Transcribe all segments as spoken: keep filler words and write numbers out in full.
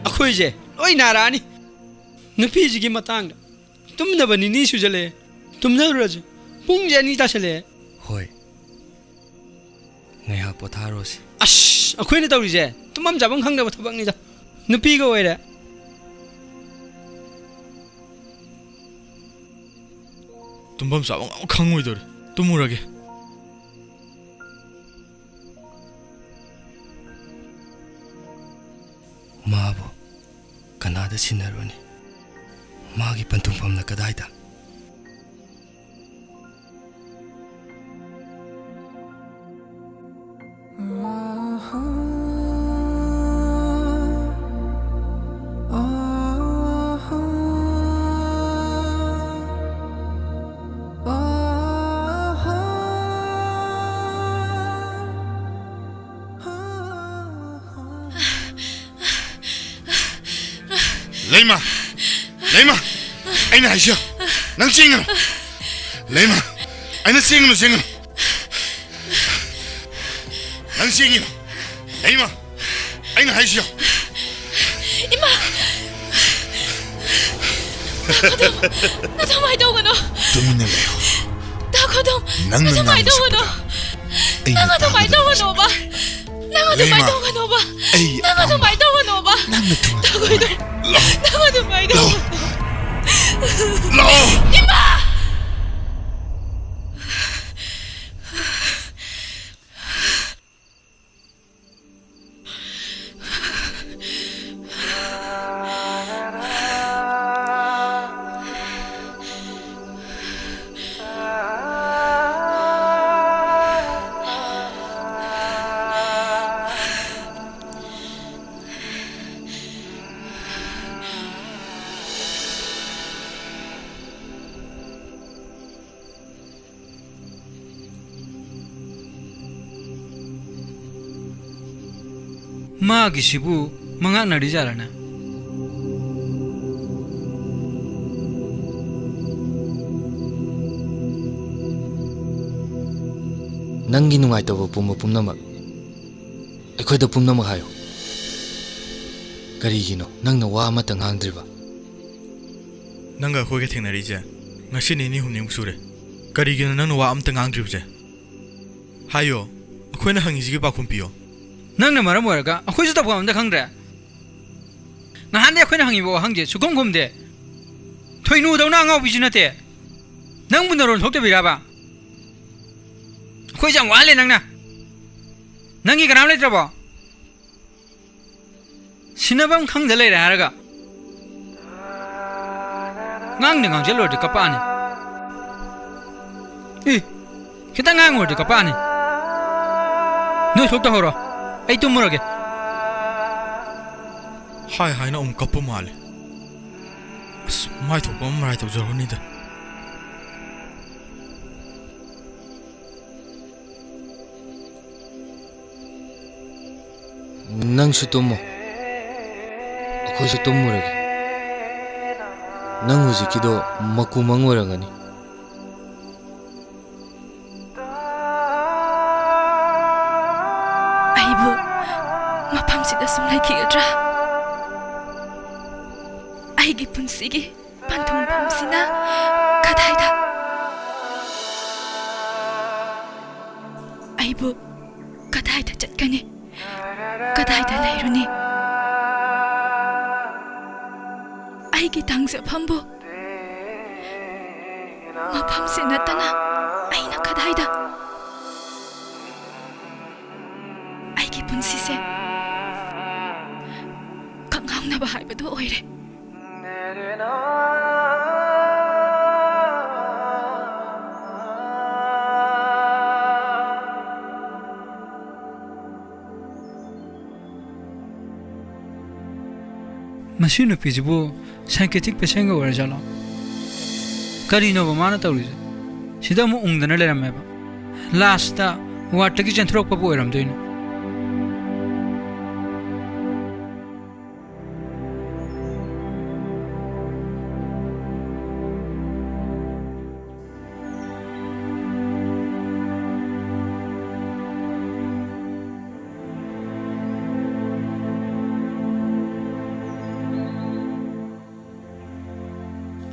ꯑꯩꯈꯣꯏꯁꯦ ꯂꯣꯏ ꯅꯥꯔꯛꯑꯅꯤ꯫ ꯅꯨꯄꯤꯁꯤꯒꯤ ꯃꯇꯥꯡꯗ ꯇꯨꯝꯗꯕ ꯅꯤꯅꯤ ꯁꯨꯖꯜꯂꯛꯑꯦ꯫ ꯇꯨꯝꯅꯔꯨꯔꯁꯦ꯫ ꯄꯨꯡꯁꯦ ꯑꯅꯤ ꯇꯥꯁꯜꯂꯛꯑꯦ꯫ ꯍꯣꯏ, ꯉꯥꯏꯍꯥꯛ ꯄꯣꯊꯥꯔꯣꯁꯦ꯫ ꯑꯁ, ꯑꯩꯈꯣꯏꯅ ꯇꯧꯔꯤꯁꯦ ꯇꯨꯝꯐꯝ ꯆꯥꯐꯝ ꯈꯪꯗꯕ ꯊꯕꯛꯅꯤꯗ꯫ ꯅꯨꯄꯤꯒ ꯑꯣꯏꯔꯦ꯫ ꯇꯨꯝꯐꯝ ꯆꯥꯐꯝ ꯑꯃ ꯈꯪꯉꯣꯏꯗꯧꯔꯤ꯫ ꯇꯨꯝꯃꯨꯔꯒꯦ꯫ ꯃꯥꯕꯨ ꯀꯅꯥꯗ ꯁꯤꯟꯅꯔꯨꯅꯤ? ꯃꯥꯒꯤ ꯄꯟꯊꯨꯡꯐꯝꯅ ꯀꯗꯥꯏꯗ? ꯂꯩꯃ! ꯂꯩꯃ! ꯑꯩꯅ ꯍꯥꯏꯁꯦ ꯅꯪ ꯆꯦꯟꯒꯅꯨ! ꯂꯩꯃ! ꯑꯩꯅ ꯆꯦꯟꯒꯅꯨ, ꯆꯦꯟꯒꯅꯨ! ꯅꯪ ꯆꯦꯟꯒꯅꯨ! ꯂꯩꯃ! ꯑꯩꯅ ꯍꯥꯏꯁꯦ! ꯏꯃꯥ! ꯇꯥ ꯈꯣꯏꯗꯣꯝ, ꯅꯪ ꯑꯗꯨꯃꯥꯏꯅ ꯇꯧꯒꯅꯨ! ꯇꯨꯃꯤꯟꯅ ꯂꯩꯌꯣ꯫ ꯇꯥ ꯈꯣꯏꯗꯣꯝ, ꯅꯪꯅ ꯑꯗꯨꯃꯥꯏꯅ ꯉꯥꯡꯕ ꯇꯧꯒꯅꯨ! ꯁꯛꯄꯗꯣ ꯑꯩꯅ ꯅꯪ ꯑꯗꯨꯃꯥꯏꯅ ꯇꯥꯒꯗꯕꯅꯤ꯫ ꯇꯧꯒꯅꯣꯕ! ꯅꯪ ꯑꯗꯨꯃꯥꯏꯅ ꯂꯩꯃ! ꯇꯧꯒꯅꯣꯕ! ꯑꯩ ꯅꯪ ꯑꯗꯨꯃꯥꯏꯅ ꯑꯄꯥꯝꯕ ꯇꯧꯒꯅꯣꯕ! ꯅꯪꯅ ꯊꯨꯡꯅ ꯇꯥ ꯈꯣꯏꯗꯣꯝ! ꯂꯥꯛꯑꯣ! ꯅꯪ ꯑꯗꯨꯃꯥꯏꯅ ꯂꯥꯛꯑꯣ! ꯇꯧꯒꯅꯣ! ꯂꯥꯛꯑꯣ! ꯏꯃꯥ! ꯃꯥꯒꯤꯁꯤꯕꯨ ꯃꯉꯥꯛꯅꯔꯤꯖꯥꯠꯂꯅꯦ? ꯅꯪꯒꯤ ꯅꯨꯡꯉꯥꯏꯇꯕ ꯄꯨꯝꯕ ꯄꯨꯝꯅꯃꯛ ꯑꯩꯈꯣꯏꯗ ꯄꯨꯝꯅꯃꯛ ꯍꯥꯏꯌꯨ꯫ ꯀꯔꯤꯒꯤꯅꯣ ꯅꯪꯅ ꯋꯥ ꯑꯃꯠꯇ ꯉꯥꯡꯗ꯭ꯔꯤꯕ? ꯅꯪꯒ ꯑꯩꯈꯣꯏꯒ ꯊꯦꯡꯅꯔꯛꯏꯁꯦ ꯉꯁꯤ ꯅꯤꯅꯤ ꯍꯨꯝꯅꯤꯃꯨꯛ ꯁꯨꯔꯦ꯫ ꯀꯔꯤꯒꯤꯅꯣ ꯅꯪꯅ ꯋꯥ ꯑꯝꯇ ꯉꯥꯡꯗ꯭ꯔꯤꯕꯁꯦ? ꯍꯥꯏꯌꯣ, ꯑꯩꯈꯣꯏꯅ ꯍꯪꯉꯤꯁꯤꯒꯤ ꯄꯥꯎꯈꯨꯝ ꯄꯤꯌꯣ꯫ ꯅꯪꯅ ꯃꯔꯝ ꯑꯣꯏꯔꯒ ꯑꯩꯈꯣꯏꯁꯨ ꯇꯧꯐꯝ ꯑꯝꯇ ꯈꯪꯗ꯭ꯔꯦ꯫ ꯉꯍꯥꯟꯗꯩ ꯑꯩꯈꯣꯏꯅ ꯍꯪꯉꯤꯕ ꯋꯥꯍꯪꯁꯦ ꯁꯨꯈꯨꯝ ꯈꯨꯝꯗꯦ꯫ ꯊꯣꯏꯅꯨꯗꯧꯅ ꯑꯉꯥꯎꯕꯤꯁꯨ ꯅꯠꯇꯦ꯫ ꯅꯪꯕꯨ ꯅꯔꯣꯟ ꯊꯣꯛꯇꯕꯤꯔꯕ? ꯑꯩꯈꯣꯏꯁꯦ ꯌꯥꯝ ꯋꯥꯍꯜꯂꯦ ꯅꯪꯅ꯫ ꯅꯪꯒꯤ ꯀꯅꯥꯝ ꯂꯩꯇ꯭ꯔꯕꯣ? ꯁꯤꯟꯅꯐꯝ ꯈꯪꯗ ꯂꯩꯔꯦ ꯍꯥꯏꯔꯒ ꯉꯥꯡꯗ ꯉꯥꯡꯖꯜꯂꯨꯔꯗꯤ ꯀꯞꯄꯛꯑꯅꯤ꯫ ꯏ, ꯈꯤꯇꯪ ꯉꯥꯡꯉꯨꯔꯗꯤ ꯀꯞꯄꯛꯑꯅꯤ꯫ ꯅꯣꯏ ꯊꯣꯛ ꯇꯧꯍꯧꯔꯣ, ꯑꯩ ꯇꯨꯝꯃꯨꯔꯒꯦ꯫ ꯍꯥꯏ ꯍꯥꯏꯅ ꯑꯃꯨꯛ ꯀꯞꯄ ꯃꯥꯜꯂꯦ꯫ ꯑꯁ, ꯃꯥꯏ ꯊꯣꯛꯄ ꯑꯃ ꯃꯔꯥꯏ ꯇꯧꯖꯔꯨꯅꯤꯗ꯫ ꯅꯪꯁꯨ ꯇꯨꯝꯃꯣ, ꯑꯩꯈꯣꯏꯁꯨ ꯇꯨꯝꯃꯨꯔꯒꯦ꯫ ꯅꯪ ꯍꯧꯖꯤꯛꯀꯤꯗꯣ ꯃꯀꯨ ꯃꯪ ꯑꯣꯏꯔꯝꯒꯅꯤ꯫ ꯑꯩꯕꯨ ꯃꯐꯝꯁꯤꯗ ꯁꯨꯝ ꯂꯩꯈꯤꯒꯗ꯭ꯔꯥ? ꯑꯩꯒꯤ ꯄꯨꯟꯁꯤꯒꯤ ꯄꯟꯊꯨꯡꯐꯝꯁꯤꯅ ꯀꯗꯥꯏꯗ? ꯑꯩꯕꯨ ꯀꯗꯥꯏꯗ ꯆꯠꯀꯅꯤ? ꯀꯗꯥꯏꯗ ꯂꯩꯔꯨꯅꯤ? ꯑꯩꯒꯤ ꯇꯥꯡꯖꯐꯝꯕꯨ ꯃꯐꯝꯁꯤ ꯅꯠꯇꯅ ꯑꯩꯅ ꯀꯗꯥꯏꯗ? ꯑꯩꯒꯤ ꯄꯨꯟꯁꯤꯁꯦ ꯀꯛꯉꯥꯎꯅꯕ ꯍꯥꯏꯕꯗꯨ ꯑꯣꯏꯔꯦ꯫ ꯃꯁꯤ ꯅꯨꯄꯤꯁꯤꯕꯨ psychiatric patientꯒ ꯑꯣꯏꯔꯖꯥꯠꯂꯣ? ꯀꯔꯤꯅꯣꯕ ꯃꯥꯅ ꯇꯧꯔꯤꯁꯦ? ꯁꯤꯗ ꯑꯃꯨꯛ ꯎꯪꯗꯅ ꯂꯩꯔꯝꯃꯦꯕ꯫ Lastꯇ wardꯇꯒꯤ ꯆꯦꯟꯊꯣꯔꯛꯄꯕꯨ ꯑꯣꯏꯔꯝꯗꯣꯏꯅꯦ꯫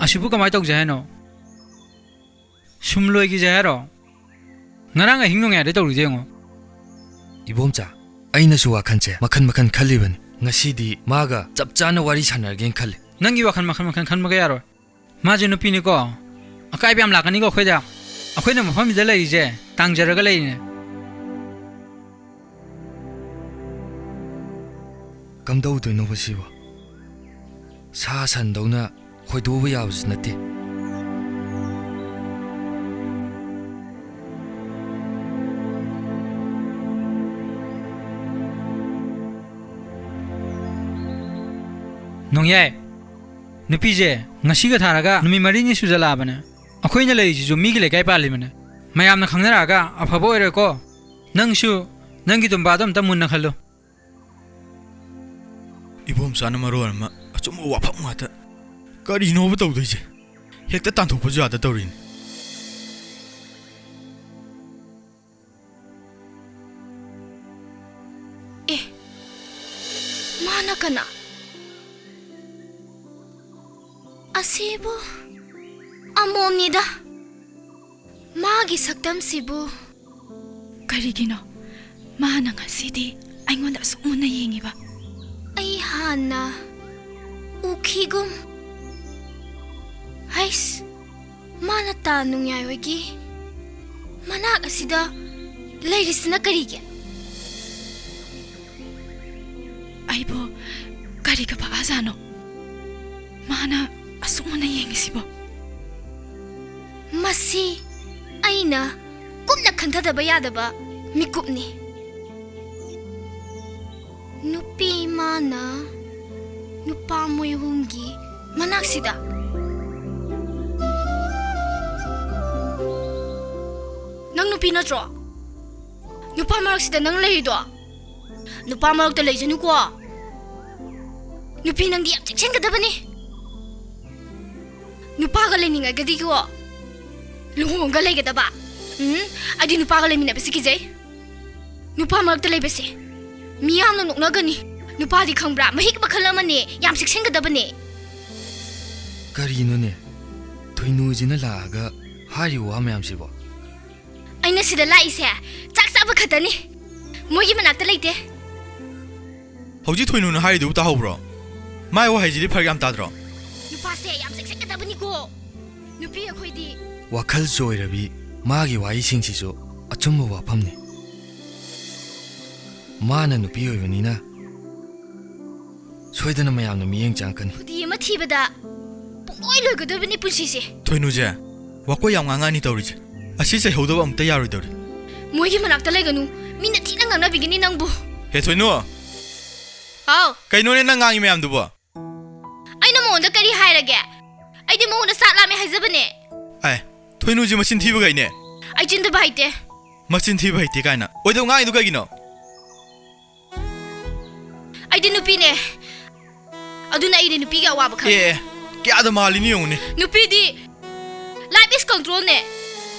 ꯑꯁꯤꯕꯨ ꯀꯃꯥꯏ ꯇꯧꯁꯦ ꯍꯥꯏꯅꯣ? ꯁꯨꯝ ꯂꯣꯏꯈꯤꯁꯦ ꯍꯥꯏꯔꯣ? ꯉꯔꯥꯡ ꯑꯍꯤꯡ ꯅꯣꯡꯌꯥꯏꯗ ꯇꯧꯔꯤꯁꯦ ꯌꯦꯡꯉꯣ꯫ ꯏꯕꯣꯝꯆꯥ, ꯑꯩꯅꯁꯨ ꯋꯥꯈꯜꯁꯦ ꯃꯈꯟ ꯃꯈꯟ ꯈꯜꯂꯤꯕꯅꯤ꯫ ꯉꯁꯤꯗꯤ ꯃꯥꯒ ꯆꯞ ꯆꯥꯅ ꯋꯥꯔꯤ ꯁꯥꯟꯅꯔꯒꯦꯅ ꯈꯜꯂꯤ꯫ ꯅꯪꯒꯤ ꯋꯥꯈꯜ ꯃꯈꯟ ꯃꯈꯟ ꯈꯟꯕꯒ ꯌꯥꯔꯣꯏ꯫ ꯃꯥꯁꯦ ꯅꯨꯄꯤꯅꯤꯀꯣ, ꯑꯀꯥꯏꯕ ꯌꯥꯝ ꯂꯥꯛꯀꯅꯤꯀꯣ ꯑꯩꯈꯣꯏꯗ꯫ ꯑꯩꯈꯣꯏꯅ ꯃꯐꯝꯁꯤꯗ ꯂꯩꯔꯤꯁꯦ ꯇꯥꯡꯖꯔꯒ ꯂꯩꯔꯤꯅꯦ꯫ ꯀꯝꯗꯧꯗꯣꯏꯅꯣꯕ ꯁꯤꯕꯣ? ꯁꯥ ꯁꯟꯗꯧꯅ ꯈꯣꯏꯗꯣꯛꯎꯕ ꯌꯥꯕꯁꯨ ꯅꯠꯇꯦ꯫ ꯅꯣꯡꯌꯥꯏ, ꯅꯨꯄꯤꯁꯦ ꯉꯁꯤꯒ ꯊꯥꯔꯒ ꯅꯨꯃꯤꯠ ꯃꯔꯤꯅꯤ ꯁꯨꯖꯜꯂꯛꯑꯕꯅꯦ꯫ ꯑꯩꯈꯣꯏꯅ ꯂꯩꯔꯤꯁꯤꯁꯨ ꯃꯤꯒꯤ ꯂꯩꯀꯥꯏ ꯄꯥꯜꯂꯤꯕꯅꯦ꯫ ꯃꯌꯥꯝꯅ ꯈꯪꯅꯔꯛꯑꯒ ꯑꯐꯕ ꯑꯣꯏꯔꯣꯏꯀꯣ꯫ ꯅꯪꯁꯨ ꯅꯪꯒꯤ ꯇꯨꯝꯕꯥꯗꯣ ꯑꯝꯇ ꯃꯨꯟꯅ ꯈꯜꯂꯨ꯫ ꯏꯕꯣꯝꯆꯥꯅ ꯃꯔꯣꯟ ꯑꯃ ꯑꯆꯨꯝꯕ ꯋꯥꯐꯝ ꯉꯥꯛꯇ꯫ ꯀꯔꯤꯅꯣꯕ ꯇꯧꯗꯣꯏꯁꯦ? ꯍꯦꯛꯇ ꯇꯥꯟꯊꯣꯛꯄꯁꯨ ꯌꯥꯗ ꯇꯧꯔꯤꯅꯤ꯫ ꯑꯦ, ꯃꯥꯅ ꯀꯅꯥ? ꯑꯁꯤꯕꯨ ꯑꯃꯣꯝꯅꯤꯗ꯫ ꯃꯥꯒꯤ ꯁꯛꯇꯝꯁꯤꯕꯨ꯫ ꯀꯔꯤꯒꯤꯅꯣ ꯃꯥꯅ ꯉꯁꯤꯗꯤ ꯑꯩꯉꯣꯟꯗ ꯑꯁꯨꯛ ꯃꯨꯟꯅ ꯌꯦꯡꯉꯤꯕ? ꯑꯩ ꯍꯥꯟꯅ ꯎꯈꯤꯒꯨꯝ꯫ ꯍꯩꯁ, ꯃꯥꯅ ꯇꯥ ꯅꯨꯡꯌꯥꯏ ꯍꯣꯏꯒꯤ ꯃꯅꯥꯛ ꯑꯁꯤꯗ ꯂꯩꯔꯤꯁꯤꯅ ꯀꯔꯤꯒꯤ? ꯑꯩꯕꯨ ꯀꯔꯤꯒ ꯄꯛꯑꯖꯥꯠꯅꯣ? ꯃꯥꯅ ꯑꯁꯨꯛ ꯃꯨꯟꯅ ꯌꯦꯡꯉꯤꯁꯤꯕꯣ? ꯃꯁꯤ ꯑꯩꯅ ꯀꯨꯞꯅ ꯈꯟꯊꯗꯕ ꯌꯥꯗꯕ ꯃꯤꯀꯨꯞꯅꯤ꯫ ꯅꯨꯄꯤ ꯃꯥꯅ ꯅꯨꯄꯥ ꯃꯣꯏ ꯑꯍꯨꯝꯒꯤ ꯃꯅꯥꯛꯁꯤꯗ꯫ ꯅꯪ ꯅꯨꯄꯤ ꯅꯠꯇ꯭ꯔꯣ? ꯅꯨꯄꯥ ꯃꯔꯛꯁꯤꯗ ꯅꯪ ꯂꯩꯔꯤꯗꯣ? ꯅꯨꯄꯥ ꯃꯔꯛꯇ ꯂꯩꯖꯅꯨꯀꯣ꯫ ꯅꯨꯄꯤ ꯅꯪꯗꯤ ꯌꯥꯝ ꯆꯦꯛꯁꯤꯟꯒꯗꯕꯅꯤ꯫ ꯅꯨꯄꯥꯒ ꯂꯩꯅꯤꯡꯉꯒꯗꯤꯀꯣ, ꯂꯨꯍꯣꯡꯉꯒ ꯂꯩꯒꯗꯕ꯫ ꯎꯝ, ꯑꯩꯗꯤ ꯅꯨꯄꯥꯒ ꯂꯩꯃꯤꯟꯅꯕꯁꯤ ꯀꯤꯖꯩ꯫ ꯅꯨꯄꯥ ꯃꯔꯛꯇ ꯂꯩꯕꯁꯦ ꯃꯤꯌꯥꯝꯅ ꯅꯣꯛꯅꯒꯅꯤ꯫ ꯅꯨꯄꯥꯗꯤ ꯈꯪꯕ꯭ꯔꯥ, ꯃꯍꯤꯛ ꯃꯈꯜ ꯑꯃꯅꯦ, ꯌꯥꯝ ꯆꯦꯛꯁꯤꯟꯒꯗꯕꯅꯦ꯫ ꯀꯔꯤꯅꯣꯅꯦ? ꯊꯣꯏꯅꯨꯁꯤꯅ ꯂꯥꯛꯑꯒ ꯍꯥꯏꯔꯤꯕ ꯋꯥ ꯃꯌꯥꯝꯁꯤꯕꯣ? ꯑꯩꯅ ꯁꯤꯗ ꯂꯥꯛꯏꯁꯦ ꯆꯥꯛ ꯆꯥꯕ ꯈꯛꯇꯅꯤ꯫ ꯃꯣꯏꯒꯤ ꯃꯅꯥꯛꯇ ꯂꯩꯇꯦ꯫ ꯍꯧꯖꯤꯛ ꯊꯣꯏꯅꯨꯅ ꯍꯥꯏꯔꯤꯗꯨꯕꯨ ꯇꯥꯍꯧꯕ꯭ꯔꯣ? ꯃꯥꯏ ꯋꯥꯍꯩꯁꯤꯗꯤ ꯐꯔꯛ ꯌꯥꯝ ꯇꯥꯗ꯭ꯔꯣ? ꯅꯨꯄꯥꯁꯦ ꯌꯥꯝ ꯆꯦꯛꯁꯤꯟꯒꯗꯕꯅꯤꯀꯣ꯫ ꯅꯨꯄꯤ ꯑꯩꯈꯣꯏꯗꯤ ꯋꯥꯈꯜ ꯆꯣꯏꯔꯕꯤ ꯃꯥꯒꯤ ꯋꯥꯍꯩꯁꯤꯡꯁꯤꯁꯨ ꯑꯆꯨꯝꯕ ꯋꯥꯐꯝꯅꯤ꯫ ꯃꯥꯅ ꯅꯨꯄꯤ ꯑꯣꯏꯕꯅꯤꯅ ꯁꯣꯏꯗꯅ ꯃꯌꯥꯝꯅ ꯃꯤꯠꯌꯦꯡ ꯆꯪꯉꯛꯀꯅꯤ꯫ ꯈꯨꯗꯤ ꯑꯃ ꯊꯤꯕꯗ ꯄꯨꯡꯂꯣꯏ ꯂꯣꯏꯒꯗꯣꯏꯕꯅꯤ ꯄꯨꯟꯁꯤꯁꯦ꯫ ꯊꯣꯏꯅꯨꯁꯦ, ꯋꯥꯀꯣꯏ ꯌꯥꯝ ꯉꯥꯡꯉꯛꯑꯅꯤ ꯇꯧꯔꯤꯁꯦ꯫ ꯑꯁꯤ ꯆꯩꯍꯧꯗꯕ ꯑꯝꯇ ꯌꯥꯔꯣꯏꯗꯧꯔꯤ꯫ ꯃꯣꯏꯒꯤ ꯃꯅꯥꯛꯇ ꯂꯩꯒꯅꯨ, ꯃꯤꯅ ꯊꯤꯅ ꯉꯥꯡꯅꯕꯤꯒꯅꯤ ꯅꯪꯕꯨ꯫ ꯍꯦ ꯊꯣꯏꯅꯨ! ꯍꯥꯎ꯫ ꯀꯩꯅꯣꯅꯦ ꯅꯪ ꯉꯥꯡꯉꯤ ꯃꯌꯥꯝꯗꯨꯕꯣ? ꯑꯩꯅ ꯃꯉꯣꯟꯗ ꯀꯔꯤ ꯍꯥꯏꯔꯒꯦ? ꯑꯩꯗꯤ ꯃꯉꯣꯟꯗ ꯆꯥꯛ ꯂꯥꯝꯃꯦ ꯍꯥꯏꯖꯕꯅꯦ꯫ ꯑꯦ, ꯊꯣꯏꯅꯨꯁꯤ ꯃꯆꯤꯟ ꯊꯤꯕꯈꯩꯅꯦ꯫ ꯑꯩ ꯆꯤꯟ ꯊꯤꯕ ꯍꯩꯇꯦ꯫ ꯃꯆꯤꯟ ꯊꯤꯕ ꯍꯩꯇꯦ ꯀꯥꯏꯅ ꯑꯣꯏꯗꯧ ꯉꯥꯡꯉꯤꯗꯨ ꯀꯩꯒꯤꯅꯣ? ꯑꯩꯗꯤ ꯅꯨꯄꯤꯅꯦ꯫ ꯑꯗꯨꯅ ꯑꯩꯗꯤ ꯅꯨꯄꯤꯒꯤ ꯑꯋꯥꯕ ꯈꯪꯉꯦ꯫ ꯑꯦ, ꯀꯌꯥꯗ ꯃꯥꯜꯂꯤꯅꯣ ꯌꯦꯡꯉꯨꯅꯦ꯫ ꯅꯨꯄꯤꯗꯤ life is controlꯅꯦ꯫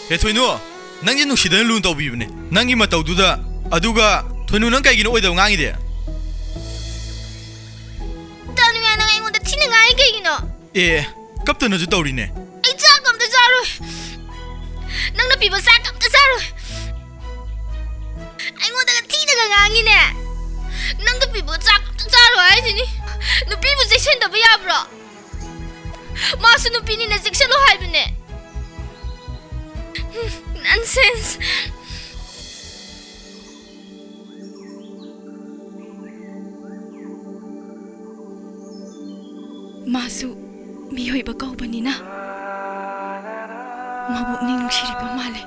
ꯍꯦ ꯊꯣꯏꯅꯨ, ꯅꯪꯁꯦ ꯅꯨꯡꯁꯤꯗꯅ ꯂꯨꯅ ꯇꯧꯕꯤꯕꯅꯦ꯫ ꯅꯪꯒꯤ ꯃꯇꯧꯗꯨꯗ, ꯑꯗꯨꯒ ꯊꯣꯏꯅꯨ ꯅꯪ ꯀꯩꯒꯤꯅꯣ ꯑꯣꯏꯗꯕ ꯉꯥꯡꯉꯤꯗꯤ? ꯇꯥꯅꯨꯌꯥ, ꯅꯪ ꯑꯩꯉꯣꯟꯗ ꯊꯤꯅ ꯉꯥꯡꯉꯤ ꯀꯩꯒꯤꯅꯣ? ꯑꯦ, ꯀꯞꯇꯅꯁꯨ ꯇꯧꯔꯤꯅꯦ꯫ ꯑꯩ ꯆꯥꯛ ꯑꯝꯇ ꯆꯥꯔꯣꯏ꯫ ꯅꯪꯅ ꯄꯤꯕ ꯆꯥꯛ ꯑꯝꯇ ꯆꯥꯔꯣꯏ꯫ ꯑꯩꯉꯣꯟꯗꯒ ꯊꯤꯅꯒ ꯉꯥꯡꯉꯤꯅꯦ꯫ ꯅꯪꯅ ꯄꯤꯕ ꯆꯥꯛ ꯑꯝꯇ ꯆꯥꯔꯣꯏ ꯍꯥꯏꯁꯤꯅꯤ꯫ ꯅꯨꯄꯤꯕꯨ ꯆꯦꯛꯁꯤꯟꯗꯕ ꯌꯥꯕ꯭ꯔꯣ? ꯃꯥꯁꯨ ꯅꯨꯄꯤꯅꯤꯅ ꯆꯦꯛꯁꯤꯜꯂꯣ ꯍꯥꯏꯕꯅꯦ꯫ Nonsense꯫ ꯃꯥꯁꯨ ꯃꯤꯑꯣꯏꯕ ꯀꯧꯕꯅꯤꯅ ꯃꯕꯨꯛꯅꯤꯡ ꯅꯨꯡꯁꯤꯔꯤꯕ ꯃꯥꯜꯂꯦ꯫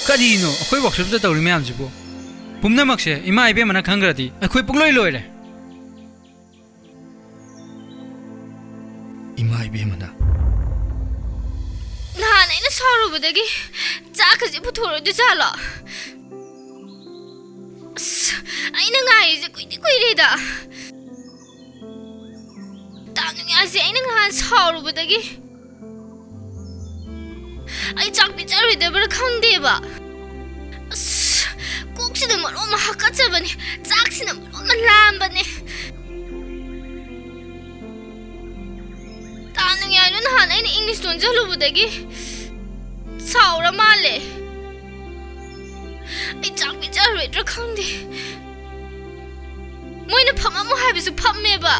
ꯀꯔꯤꯅꯣ ꯑꯩꯈꯣꯏ workshopꯇ ꯇꯧꯔꯤ ꯃꯌꯥꯝꯁꯤꯕꯨ? ꯄꯨꯝꯅꯃꯛꯁꯦ ꯏꯃꯥ ꯏꯕꯦꯝꯃꯅ ꯈꯪꯈ꯭ꯔꯗꯤ ꯑꯩꯈꯣꯏ ꯄꯨꯡꯂꯣꯏ ꯂꯣꯏꯔꯦ꯫ ꯏꯃꯥ ꯏꯕꯦꯝꯃꯅ꯫ ꯅꯍꯥꯟ ꯑꯩꯅ ꯁꯥꯎꯔꯨꯕꯗꯒꯤ ꯆꯥꯛꯀꯁꯦ ꯄꯨꯊꯣꯔꯛꯑꯣꯏꯗꯣꯏꯖꯥꯠꯂꯣ? ꯑꯁ, ꯑꯩꯅ ꯉꯥꯏꯔꯤꯁꯦ ꯀꯨꯏꯗꯤ ꯀꯨꯏꯔꯦꯗ꯫ ꯇꯥꯅꯨꯌꯥꯁꯦ ꯑꯩꯅ ꯉꯍꯥꯟ ꯁꯥꯎꯔꯨꯕꯗꯒꯤ ꯑꯩ ꯆꯥꯛ ꯄꯤꯖꯔꯣꯏꯗꯕ꯭ꯔꯥ ꯈꯪꯗꯦꯕ꯫ ꯆꯥꯛꯁꯤꯅ ꯃꯔꯣꯟ ꯑꯃ ꯂꯥꯝꯕꯅꯦ꯫ ꯇꯥ ꯅꯨꯡꯌꯥꯏꯗꯣ ꯅꯍꯥꯟ ꯑꯩꯅ ꯏꯪꯂꯤꯁ ꯂꯣꯟꯖꯜꯂꯨꯕꯗꯒꯤ ꯁꯥꯎꯔ ꯃꯥꯜꯂꯦ꯫ ꯑꯩ ꯆꯥꯛ ꯄꯤꯖꯔꯣꯏꯗ꯭ꯔꯥ ꯈꯪꯗꯦ꯫ ꯃꯣꯏꯅ ꯐꯝꯃꯝꯃꯣ ꯍꯥꯏꯕꯁꯨ ꯐꯝꯃꯦꯕ꯫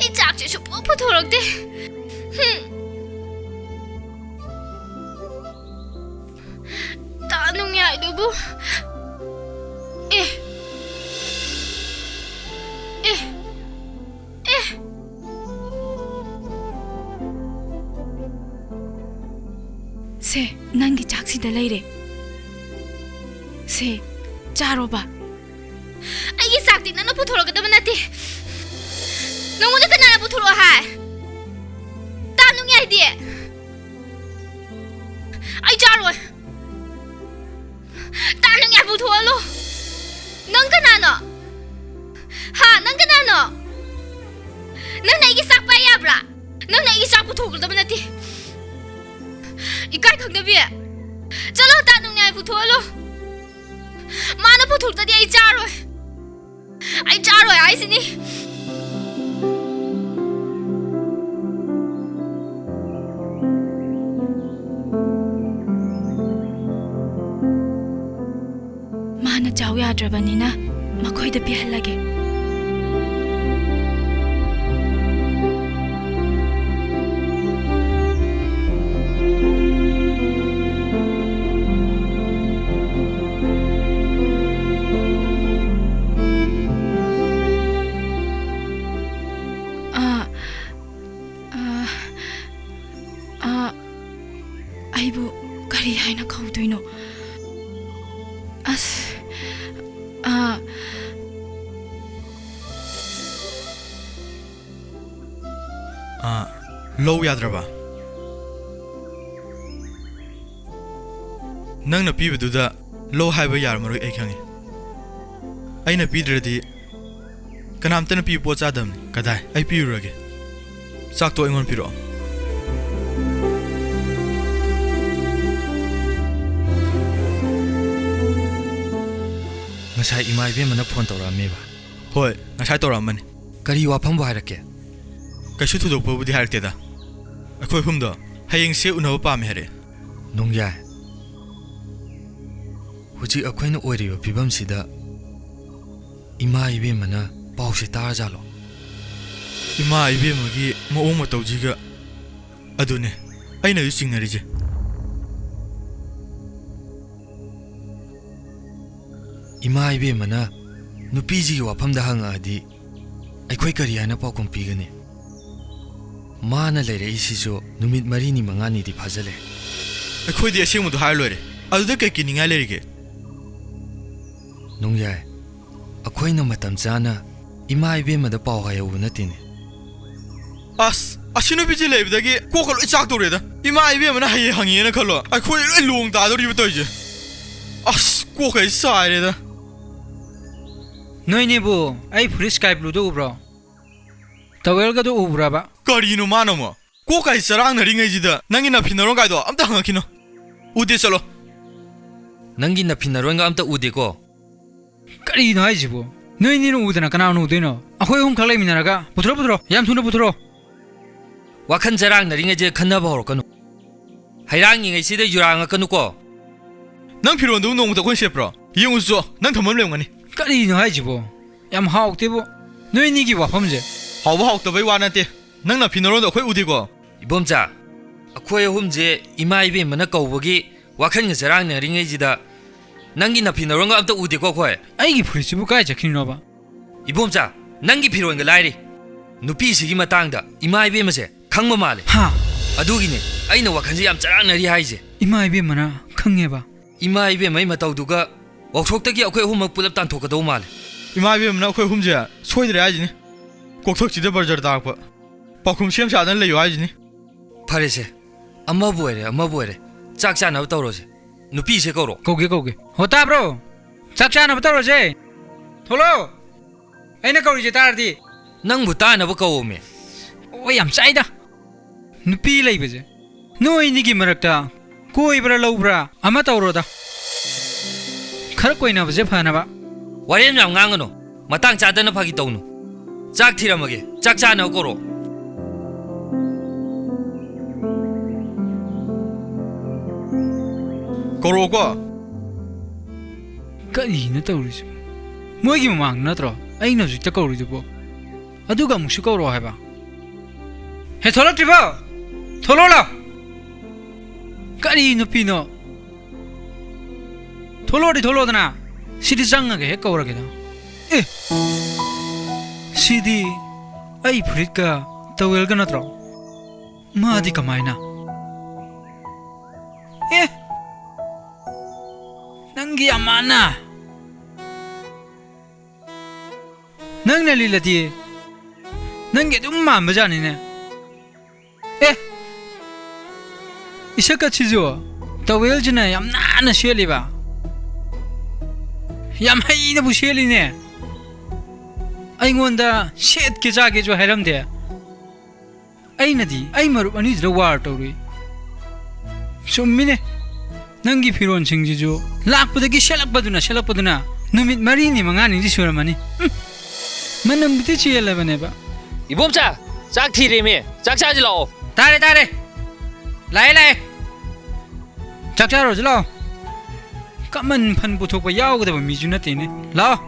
ꯑꯩ ꯆꯥꯛꯁꯦ ꯁꯨꯡꯄꯨ ꯄꯨꯊꯣꯔꯛꯇꯦ꯫ ꯍꯨꯝ꯫ ꯇꯥ ꯅꯨꯡꯌꯥꯏꯗꯨꯕꯨ꯫ ꯑꯦ꯫ ꯑꯦ꯫ ꯑꯦ꯫ ꯁꯦ, ꯅꯪꯒꯤ ꯆꯥꯛꯁꯤꯗ ꯂꯩꯔꯦ꯫ ꯁꯦ, ꯆꯥꯔꯣꯕ꯫ ꯑꯩꯒꯤ ꯆꯥꯛꯇꯤ ꯅꯪꯅ ꯄꯨꯊꯣꯔꯛꯀꯗꯕ ꯅꯠꯇꯦ꯫ ꯅꯪꯉꯣꯟꯗ ꯀꯅꯥꯅ ꯄꯨꯊꯣꯔꯛꯑꯣ ꯍꯥꯏ? ꯇꯥ ꯅꯨꯡꯌꯥꯏꯗꯤ꯫ ꯑꯩ ꯆꯥꯔꯣꯏ꯫ ꯇꯥ ꯅꯨꯡꯌꯥꯏ ꯄꯨꯊꯣꯛꯍꯜꯂꯣ꯫ ꯅꯪ ꯀꯅꯥꯅꯣ? ꯍꯥ, ꯅꯪ ꯀꯅꯥꯅꯣ? ꯅꯪꯅ ꯑꯩꯒꯤ ꯆꯥꯛ ꯄꯥꯏ ꯌꯥꯕ꯭ꯔꯥ? ꯅꯪꯅ ꯑꯩꯒꯤ ꯆꯥꯛ ꯄꯨꯊꯣꯛꯀꯗꯕ ꯅꯠꯇꯦ꯫ ꯏꯀꯥꯏ ꯈꯪꯗꯕꯤ꯫ ꯆꯠꯂꯣ, ꯇꯥ ꯅꯨꯡꯌꯥꯏ ꯄꯨꯊꯣꯛꯍꯜꯂꯣ꯫ ꯃꯥꯅ ꯄꯨꯊꯣꯛꯇꯗꯤ ꯑꯩ ꯆꯥꯔꯣꯏ꯫ ꯑꯩ ꯆꯥꯔꯣꯏ ꯍꯥꯏꯁꯤꯅꯤ꯫ ꯃꯥꯅ ꯆꯥꯎ ꯌꯥꯗ꯭ꯔꯕꯅꯤꯅ ꯃꯈꯣꯏꯗ ꯄꯤꯍꯜꯂꯒꯦ꯫ ꯑꯥ, ꯑꯥ, ꯑꯥ, ꯑꯩꯕꯨ ꯀꯔꯤ ꯍꯥꯏꯅ ꯀꯧꯗꯣꯏꯅꯣ? ꯑꯁ, ꯑꯥ, ꯑꯥ, ꯂꯧ ꯌꯥꯗ꯭ꯔꯕ? ꯅꯪꯅ ꯄꯤꯕꯗꯨꯗ ꯂꯧ ꯍꯥꯏꯕ ꯌꯥꯔꯝꯃꯔꯣꯏ, ꯑꯩ ꯈꯪꯉꯤ꯫ ꯑꯩꯅ ꯄꯤꯗ꯭ꯔꯗꯤ ꯀꯅꯥꯝꯇꯅ ꯄꯤꯕ ꯄꯣꯠ ꯆꯥꯗꯕꯅꯤ꯫ ꯀꯗꯥꯏ? ꯑꯩ ꯄꯤꯔꯨꯔꯒꯦ꯫ ꯆꯥꯛꯇꯣ ꯑꯩꯉꯣꯟꯗ ꯄꯤꯔꯛꯑꯣ꯫ ꯉꯁꯥꯏ ꯏꯃꯥ ꯏꯕꯦꯝꯃꯅ ꯐꯣꯟ ꯇꯧꯔꯛꯑꯝꯃꯦꯕ? ꯍꯣꯏ, ꯉꯁꯥꯏ ꯇꯧꯔꯛꯑꯝꯕꯅꯤ꯫ ꯀꯔꯤ ꯋꯥꯐꯝꯕꯨ ꯍꯥꯏꯔꯛꯀꯦ? ꯀꯩꯁꯨ ꯊꯣꯏꯗꯣꯛꯄꯕꯨꯗꯤ ꯍꯥꯏꯔꯛꯇꯦꯗ꯫ ꯑꯩꯈꯣꯏ ꯑꯍꯨꯝꯗꯣ ꯍꯌꯦꯡꯁꯦ ꯎꯅꯕ ꯄꯥꯝꯃꯦ ꯍꯥꯏꯔꯛꯑꯦ꯫ ꯅꯣꯡꯌꯥꯏ, ꯍꯧꯖꯤꯛ ꯑꯩꯈꯣꯏꯅ ꯑꯣꯏꯔꯤꯕ ꯐꯤꯕꯝꯁꯤꯗ ꯏꯃꯥ ꯏꯕꯦꯝꯃꯅ ꯄꯥꯎꯁꯦ ꯇꯥꯔꯖꯥꯠꯂꯣ? ꯏꯃꯥ ꯏꯕꯦꯝꯃꯒꯤ ꯃꯑꯣꯡ ꯃꯇꯧꯁꯤꯒ꯫ ꯑꯗꯨꯅꯦ ꯑꯩꯅꯁꯨ ꯆꯤꯡꯅꯔꯤꯁꯦ꯫ ꯏꯃꯥ ꯏꯕꯦꯝꯃꯅ ꯅꯨꯄꯤꯁꯤꯒꯤ ꯋꯥꯐꯝꯗ ꯍꯪꯉꯛꯑꯗꯤ ꯑꯩꯈꯣꯏ ꯀꯔꯤ ꯍꯥꯏꯅ ꯄꯥꯎꯈꯨꯝ ꯄꯤꯒꯅꯤ? ꯃꯥꯅ ꯂꯩꯔꯛꯏꯁꯤꯁꯨ ꯅꯨꯃꯤꯠ ꯃꯔꯤꯅꯤ ꯃꯉꯥꯅꯤꯗꯤ ꯐꯥꯖꯜꯂꯦ꯫ ꯑꯩꯈꯣꯏꯗꯤ ꯑꯁꯦꯡꯕꯗꯣ ꯍꯥꯏꯔ ꯂꯣꯏꯔꯦ꯫ ꯑꯗꯨꯗ ꯀꯩ ꯀꯤꯅꯤꯡꯉꯥꯏ ꯂꯩꯔꯤꯒꯦ? ꯅꯣꯡꯌꯥꯏ, ꯑꯩꯈꯣꯏꯅ ꯃꯇꯝ ꯆꯥꯅ ꯏꯃꯥ ꯏꯕꯦꯝꯃꯗ ꯄꯥꯎ ꯍꯥꯏꯍꯧꯕ ꯅꯠꯇꯦꯅꯦ꯫ ꯑꯁ, ꯑꯁꯤ ꯅꯨꯄꯤꯁꯤ ꯂꯩꯕꯗꯒꯤ ꯀꯣꯛꯀ ꯂꯣꯏ ꯆꯥꯛꯇꯧꯔꯦꯗ꯫ ꯏꯃꯥ ꯏꯕꯦꯝꯃꯅ ꯍꯌꯦꯡ ꯍꯪꯉꯦꯅ ꯈꯜꯂꯣ, ꯑꯩꯈꯣꯏ ꯂꯣꯏ ꯂꯣꯡ ꯇꯥꯗꯧꯔꯤꯕ ꯇꯧꯔꯤꯁꯦ꯫ ꯑꯁ, ꯀꯣꯛꯀ ꯑꯩ ꯆꯥꯏꯔꯦꯗ꯫ ꯅꯣꯏꯅꯤꯕꯨ ꯑꯩ ꯐꯨꯔꯤꯠ ꯁ꯭ꯀꯥꯏ ꯕ꯭ꯂꯨꯗꯣ ꯎꯕ꯭ꯔꯣ? ꯇꯋꯦꯜꯒꯗꯣ ꯎꯕ꯭ꯔꯕ? ꯀꯔꯤꯅꯣ ꯃꯥꯅ ꯑꯃꯨꯛ? ꯀꯣꯛꯀ ꯑꯩ ꯆꯔꯥꯡꯅꯔꯤꯉꯩꯁꯤꯗ ꯅꯪꯒꯤ ꯅꯐꯤ ꯅꯔꯣꯟꯒꯥꯏꯗꯣ ꯑꯝꯇ ꯍꯪꯉꯛꯈꯤꯅꯣ꯫ ꯎꯗꯦ, ꯆꯠꯂꯣ꯫ ꯅꯪꯒꯤ ꯅꯐꯤ ꯅꯔꯣꯟꯒ ꯑꯝꯇ ꯎꯗꯦꯀꯣ꯫ ꯀꯔꯤꯅꯣ ꯍꯥꯏꯁꯤꯕꯣ? ꯅꯣꯏꯅꯤꯅ ꯎꯗꯅ ꯀꯅꯥꯅ ꯎꯗꯣꯏꯅꯣ? ꯑꯩꯈꯣꯏ ꯑꯍꯨꯝ ꯈꯛ ꯂꯩꯃꯤꯟꯅꯔꯒ꯫ ꯄꯨꯊꯣꯔꯣ, ꯄꯨꯊꯣꯔꯣ, ꯌꯥꯝ ꯊꯨꯅ ꯄꯨꯊꯣꯔꯣ꯫ ꯋꯥꯈꯜ ꯆꯔꯥꯡꯅꯔꯤꯉꯩꯁꯤꯗ ꯈꯟꯅꯕ ꯍꯧꯔꯛꯀꯅꯨ꯫ ꯍꯩꯔꯥꯡꯉꯤꯉꯩꯁꯤꯗ ꯌꯨꯔꯥꯡꯉꯛꯀꯅꯨꯀꯣ꯫ ꯅꯪ ꯐꯤꯔꯣꯟꯗꯨꯕꯨ ꯅꯣꯡꯃꯇ ꯑꯩꯈꯣꯏꯅ ꯁꯦꯠꯄ꯭ꯔꯣ? ꯌꯦꯡꯉꯨꯆꯣ, ꯅꯪ ꯊꯝꯐꯝ ꯂꯩꯔꯝꯒꯅꯤ꯫ ꯀꯔꯤꯅꯣ ꯍꯥꯏꯁꯤꯕꯣ? ꯌꯥꯝ ꯍꯥꯎꯇꯦꯕꯣ, ꯅꯣꯏꯅꯤꯒꯤ ꯋꯥꯐꯝꯁꯦ꯫ ꯍꯥꯎꯕ ꯍꯥꯎꯇꯕꯩ ꯋꯥ ꯅꯠꯇꯦ, ꯅꯪ ꯅꯐꯤ ꯅꯔꯣꯟꯗꯣ ꯑꯩꯈꯣꯏ ꯎꯗꯦꯀꯣ꯫ ꯏꯕꯣꯝꯆꯥ, ꯑꯩꯈꯣꯏ ꯑꯍꯨꯝꯁꯦ ꯏꯃꯥ ꯏꯕꯦꯝꯃꯅ ꯀꯧꯕꯒꯤ ꯋꯥꯈꯜꯒ ꯆꯔꯥꯡꯅꯔꯤꯉꯩꯁꯤꯗ ꯅꯪꯒꯤ ꯅꯐꯤ ꯅꯔꯣꯟꯒ ꯑꯝꯇ ꯎꯗꯦꯀꯣ ꯑꯩꯈꯣꯏ꯫ ꯑꯩꯒꯤ ꯐꯨꯔꯤꯠꯁꯤꯕꯨ ꯀꯥꯏ ꯆꯠꯈ꯭ꯔꯤꯅꯣꯕ? ꯏꯕꯣꯝꯆꯥ, ꯅꯪꯒꯤ ꯐꯤꯔꯣꯟꯒ ꯂꯥꯏꯔꯤ꯫ ꯅꯨꯄꯤꯁꯤꯒꯤ ꯃꯇꯥꯡꯗ ꯏꯃꯥ ꯏꯕꯦꯝꯃꯁꯦ ꯈꯪꯕ ꯃꯥꯜꯂꯦ꯫ ꯍꯥ? ꯑꯗꯨꯒꯤꯅꯦ ꯑꯩꯅ ꯋꯥꯈꯜꯁꯦ ꯌꯥꯝ ꯆꯔꯥꯡꯅꯔꯤ ꯍꯥꯏꯁꯦ꯫ ꯏꯃꯥ ꯏꯕꯦꯝꯃꯅ ꯈꯪꯉꯦꯕ? ꯏꯃꯥ ꯏꯕꯦꯝꯃꯩ ꯃꯇꯧꯗꯨꯒ ꯋꯥꯛꯁꯣꯞꯇꯒꯤ ꯑꯩꯈꯣꯏ ꯑꯍꯨꯝꯃꯛ ꯄꯨꯂꯞ ꯇꯥꯟꯊꯣꯛꯀꯗꯧ ꯃꯥꯜꯂꯦ꯫ ꯏꯃꯥ ꯏꯕꯦꯝꯃꯅ ꯑꯩꯈꯣꯏ ꯑꯍꯨꯝꯁꯦ ꯁꯣꯏꯗ꯭ꯔꯦ ꯍꯥꯏꯁꯤꯅꯤ꯫ ꯀꯣꯛꯊꯛꯁꯤꯗ ꯕꯔꯖꯔ ꯇꯥꯔꯛꯄ꯫ ꯄꯥꯎꯈꯨꯝ ꯁꯦꯝ ꯁꯥꯗꯅ ꯂꯩꯌꯨ ꯍꯥꯏꯁꯤꯅꯤ꯫ ꯐꯔꯦꯁꯦ, ꯑꯃꯕꯨ ꯑꯣꯏꯔꯦ, ꯑꯃꯕꯨ ꯑꯣꯏꯔꯦ, ꯆꯥꯛ ꯆꯥꯅꯕ ꯇꯧꯔꯣꯁꯦ꯫ ꯅꯨꯄꯤꯁꯦ ꯀꯧꯔꯣ꯫ ꯀꯧꯒꯦ, ꯀꯧꯒꯦ꯫ ꯍꯣ, ꯇꯥꯕ꯭ꯔꯣ? ꯆꯥꯛ ꯆꯥꯅꯕ ꯇꯧꯔꯁꯦ꯫ ꯊꯣꯛꯂꯛꯑꯣ꯫ ꯑꯩꯅ ꯀꯧꯔꯤꯁꯦ ꯇꯥꯔꯗꯤ꯫ ꯅꯪꯕꯨ ꯇꯥꯅꯕ ꯀꯧꯋꯣꯃꯦ꯫ ꯑꯣ, ꯌꯥꯝ ꯆꯥꯏꯗ꯫ ꯅꯨꯄꯤ ꯂꯩꯕꯁꯦ꯫ ꯅꯣꯏ ꯑꯅꯤꯒꯤ ꯃꯔꯛꯇ ꯀꯣꯏꯕ꯭ꯔꯥ ꯂꯧꯕ꯭ꯔꯥ ꯑꯃ ꯇꯧꯔꯣꯗ꯫ ꯈꯔ ꯀꯣꯏꯅꯕꯁꯦ ꯐꯅꯕ꯫ ꯋꯥꯔꯦꯝ ꯌꯥꯝ ꯉꯥꯡꯒꯅꯨ꯫ ꯃꯇꯥꯡ ꯆꯥꯗꯅ ꯐꯥꯒꯤ ꯇꯧꯅꯨ꯫ ꯆꯥꯛ ꯊꯤꯔꯝꯃꯒꯦ꯫ ꯆꯥꯛ ꯆꯥꯅꯕ ꯀꯧꯔꯛꯑꯣ꯫ ꯀꯧꯔꯛꯑꯣꯀꯣ꯫ ꯀꯔꯤꯅꯣ ꯇꯧꯔꯤꯁꯤꯕꯣ? ꯃꯣꯏꯒꯤ ꯃꯃꯥꯡꯗ ꯅꯠꯇ꯭ꯔꯣ ꯑꯩꯅ ꯍꯧꯖꯤꯛꯇ ꯀꯧꯔꯤꯗꯨꯕꯣ? ꯑꯗꯨꯒ ꯑꯃꯨꯛꯁꯨ ꯀꯧꯔꯛꯑꯣ ꯍꯥꯏꯕ? ꯍꯦ, ꯊꯣꯛꯂꯛꯇ꯭ꯔꯤꯕꯣ? ꯊꯣꯛꯂꯛꯑꯣ ꯂꯥꯎ꯫ ꯀꯔꯤ ꯅꯨꯄꯤꯅꯣ? ꯊꯣꯛꯂꯛꯑꯣꯗꯤ ꯊꯣꯛꯂꯛꯑꯣꯗꯅ꯫ ꯁꯤꯗꯤ ꯆꯪꯉꯒ ꯍꯦꯛ ꯀꯧꯔꯒꯦꯗ꯫ ꯑꯦ, ꯁꯤꯗꯤ ꯑꯩ ꯐꯨꯔꯤꯠꯀ ꯇꯋꯦꯜꯒ ꯅꯠꯇ꯭ꯔꯣ? ꯃꯥꯗꯤ ꯀꯃꯥꯏꯅ? ꯑꯦ, ꯅꯪꯒꯤ ꯑꯃꯥꯅ꯫ ꯅꯪꯅ ꯂꯤꯜꯂꯗꯤ ꯅꯪꯒꯤ ꯑꯗꯨꯝ ꯃꯥꯟꯕꯖꯥꯠꯅꯤꯅꯦ꯫ ꯑꯦ, ꯏꯁꯀꯠꯁꯤꯁꯨ ꯇꯋꯦꯜꯁꯤꯅ ꯌꯥꯝ ꯅꯥꯟꯅ ꯁꯦꯠꯂꯤꯕ, ꯌꯥꯝ ꯍꯩꯅꯕꯨ ꯁꯦꯠꯂꯤꯅꯦ꯫ ꯑꯩꯉꯣꯟꯗ ꯁꯦꯠꯀꯦ ꯆꯥꯒꯦꯁꯨ ꯍꯥꯏꯔꯝꯗꯦ꯫ ꯑꯩꯅꯗꯤ ꯑꯩ ꯃꯔꯨꯞ ꯑꯅꯤꯗꯨꯗ ꯋꯥꯔ ꯇꯧꯔꯨꯏ꯫ ꯆꯨꯝꯃꯤꯅꯦ, ꯅꯪꯒꯤ ꯐꯤꯔꯣꯟꯁꯤꯡꯁꯤꯁꯨ ꯂꯥꯛꯄꯗꯒꯤ ꯁꯦꯠꯂꯛꯄꯗꯨꯅ ꯁꯦꯠꯂꯛꯄꯗꯨꯅ ꯅꯨꯃꯤꯠ ꯃꯔꯤꯅꯤ ꯃꯉꯥꯅꯤꯗꯤ ꯁꯨꯔꯝꯃꯅꯤ꯫ ꯎꯝ, ꯃꯅꯝꯕꯨꯗꯤ ꯆꯦꯜꯂꯕꯅꯦꯕ꯫ ꯏꯕꯣꯝꯆꯥ, ꯆꯥꯛ ꯊꯤꯔꯦꯃꯦ꯫ ꯆꯥꯛ ꯆꯥꯁꯤ ꯂꯥꯛꯑꯣ꯫ ꯇꯥꯔꯦ, ꯇꯥꯔꯦ꯫ ꯂꯥꯛꯑꯦ, ꯂꯥꯛꯑꯦ꯫ ꯆꯥꯛ ꯆꯥꯔꯨꯔꯁꯤ ꯂꯥꯛꯑꯣ꯫ ꯀꯃꯟ ꯐꯟ ꯄꯨꯊꯣꯛꯄ ꯌꯥꯎꯒꯗꯕ ꯃꯤꯁꯨ ꯅꯠꯇꯦꯅꯦ꯫ ꯂꯥꯛꯑꯣ꯫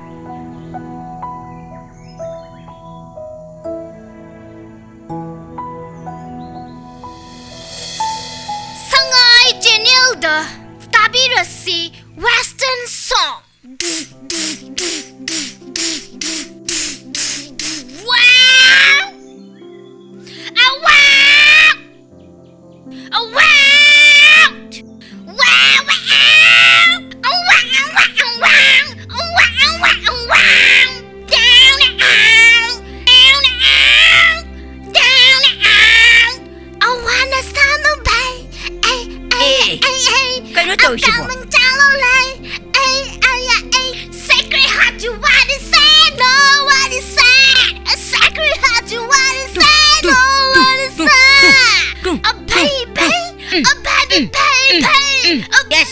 ꯁꯉꯥꯏ ꯆꯦꯅꯦꯜꯗ ꯇꯥꯕꯤꯔꯁꯤ, Western Song꯫ Wow! A wow! A wow! Wow, wow! A wow, wow, wow, wow! A wow, wow, wow, wow! Down the aisle, down the aisle, down the aisle. I wanna summer babe. Ay, ay, Hey, ay, ay. Kailan to, Ang Shibo? Kamang chalo lay. Ay, ay, ay, ay. Secret hot, you wanna say? No, what is that? A secret hot, you wanna say? No, what is that? A baby, a baby, baby. A Yes,